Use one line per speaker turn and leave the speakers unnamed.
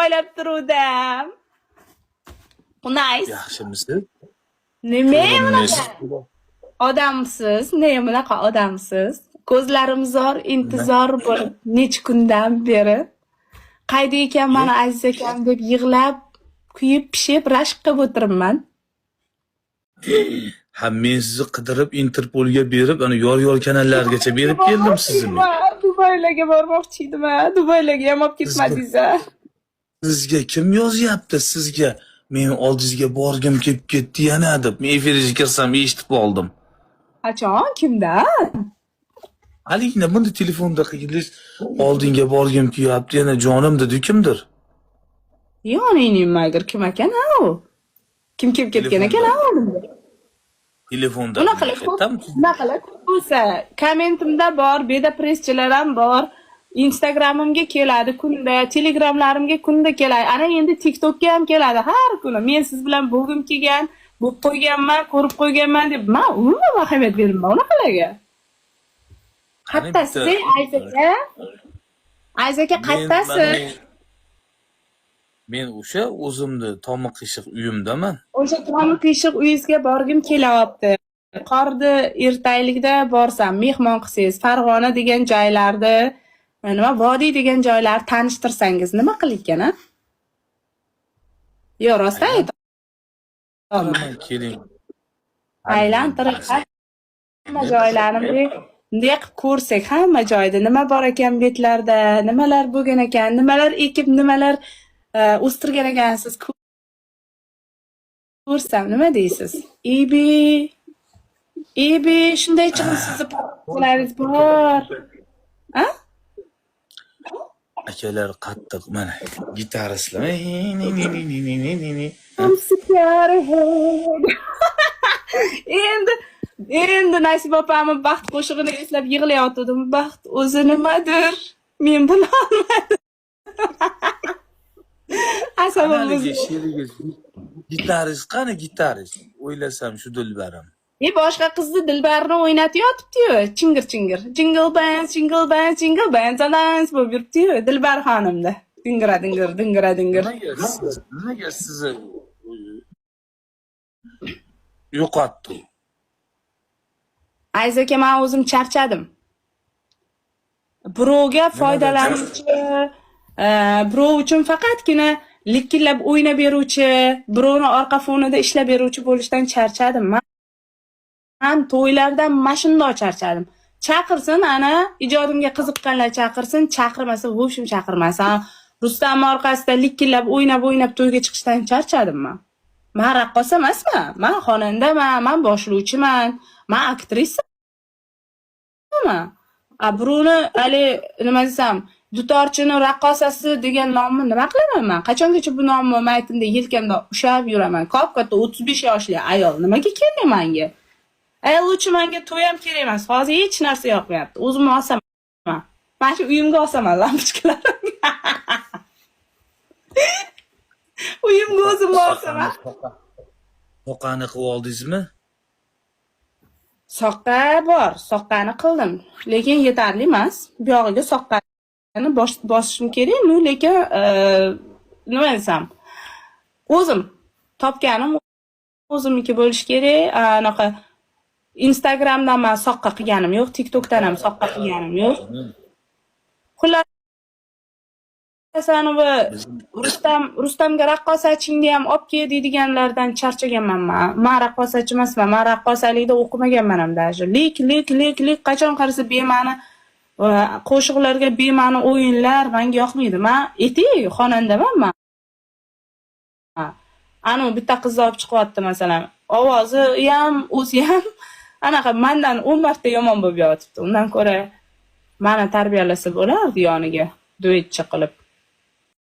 poylab turuvdim. Nice.
Yaxshimisiz?
Nima
Ko'rinmaysiz.
bunaqa odamsiz? Ne bunaqa odamsiz? Ko'zlarim zor intizor bo'lib necha kundan beri. Qayda ekan mani aziz akam deb yig'lab, kuyib, pishib, rashk qilib o'tiribman.
Ha, men sizni qidirib Interpolga berib, ana yor-yor kanallargacha berib keldim sizni men.
Dubaylarga bormoqchi edim, a. Dubaylarga ham olib ketmadingiz, a.
Sizga kim yozyapti sizga? Men oldingizga borgim kelib ketdi yana deb. Men efirga kirsam eshitib oldim.
Qachon? Kimdan?
Haligina bunda telefonda qilgingiz oldinga borgim kelyapti yana jonim dedi kimdir?
Yoningning magar kim ekan a u? Kim kelib ketgan ekan a oldimga?
Telefonda.
Unaqa ko'p, unaqa ko'p bo'lsa, kommentimda bor, beda presschilar ham bor. Instagramimga keladi kunda, Telegramlarimga kunda keladi. Ana endi TikTokka ham keladi har kuni. Men siz bilan bo'lgim kelgan, bo'lib qo'yganman, ko'rib qo'yganman deb men umuman ahamiyat bermayman unaqalarga. Qattasiz, ey Aziz aka? Aziz aka, qattasiz?
Men o'sha o'zimni tomi qiyshiq uyimdaman.
O'sha tomi qiyshiq uyingizga borgim kelyapti. Qorni ertalikda borsam, mehmon qilsangiz, Farg'ona degan joylarni, nima, vodiy degan joylarni tanishtirsangiz nima qilar ekan, a? Yo'q, rostdan aytyapman.
Keling.
Aylantirib hamma joylarni bunday qilib ko'rsak, hamma joyda nima bor ekan, betlarda nimalar bo'lgan ekan, nimalar ekib, nimalar o'stirgan ekansiz, ko'rsam nima deysiz? Ibi, ibi, shunday chiqimsiz laringiz bor. A?
Akalar qattiq mana gitaristlar.
हमसे प्यार है. Endi Nasiba opamni baxt qo'shig'ini eslab yig'layotgandim. Baxt o'zi nimadir? Men bilolmadim. Asabim
Haligi
buzildi.
sherigi gitarist qani, gitarist? O'ylasam shu dilbarim.
E, boshqa qizni dilbarini o'ynatib yotibdi-yu, chingir chingir. Jingle bells, jingle bells, jingle bells, dance bo'lib yuribdi-yu Dilbar xonimda. Dingira dingir, dingira dingir.
Nimaga sizni yo'qotdi?
Aziz aka, men o'zim charchadim. Birovga foydalanuvchi, birov uchun faqatgina likillab o'ynab beruvchi, birovni orqa fonida ishlab beruvchi bo'lishdan charchadim. Man to'ylardan mana shundoq charchadim. Chaqirsin, ana ijodimga qiziqqanlar chaqirsin, chaqirmasa, в общем chaqirmasin. Rustamni orqasida likillab o'ynab o'ynab to'yga chiqishdan charchadim man. Man raqqosa emasman. Man xonandaman, man boshlovchiman, man aktrisaman. A birovni hali nima desam, dutorchini raqqosasi degan nomni nima qilaman man? Qachongacha bu nomni maytimda yelkamda ushlab yuraman? Kop-katta 35 yoshli ayol nimaga kerak menga? Ay, лучше menga to'y ham kerak emas. Hozir hech narsa yoqmayapti. O'zimni osaman. Mana shu uyimga osaman lampochkalarimni. Uyimga o'zimni osaman.
Soqani qilib oldingizmi?
Soqqa bor, soqqani qildim, lekin yetarli emas. Bu yog'iga soqqani bosishim kerak, ну, lekin nima desam, o'zim topganim o'zimniki bo'lishi kerak. Anaqa Instagramdan man soqqa qilganim yo'q, TikTokdan ham soqqa qilganim yo'q. Xullas, anavi Rustamga raqqosachingni ham olib kel deydiganlardan charchaganman man. Man raqqosachi emasman. Man raqqosalikda o'qimaganman ham даже. Lik, lik, lik, lik qachon qarasa bema'ni qo'shiqlarga bema'ni o'yinlar menga yoqmaydi. Man etik xonandaman man. Anu bitta qizni olib chiqyapti masalan. Ovozi ham, o'zi ham anaqa mandan 10 marta yomon bo'lib yotibdi. Undan ko'ra mani tarbiyalasa bo'lardi yoniga duetchi qilib.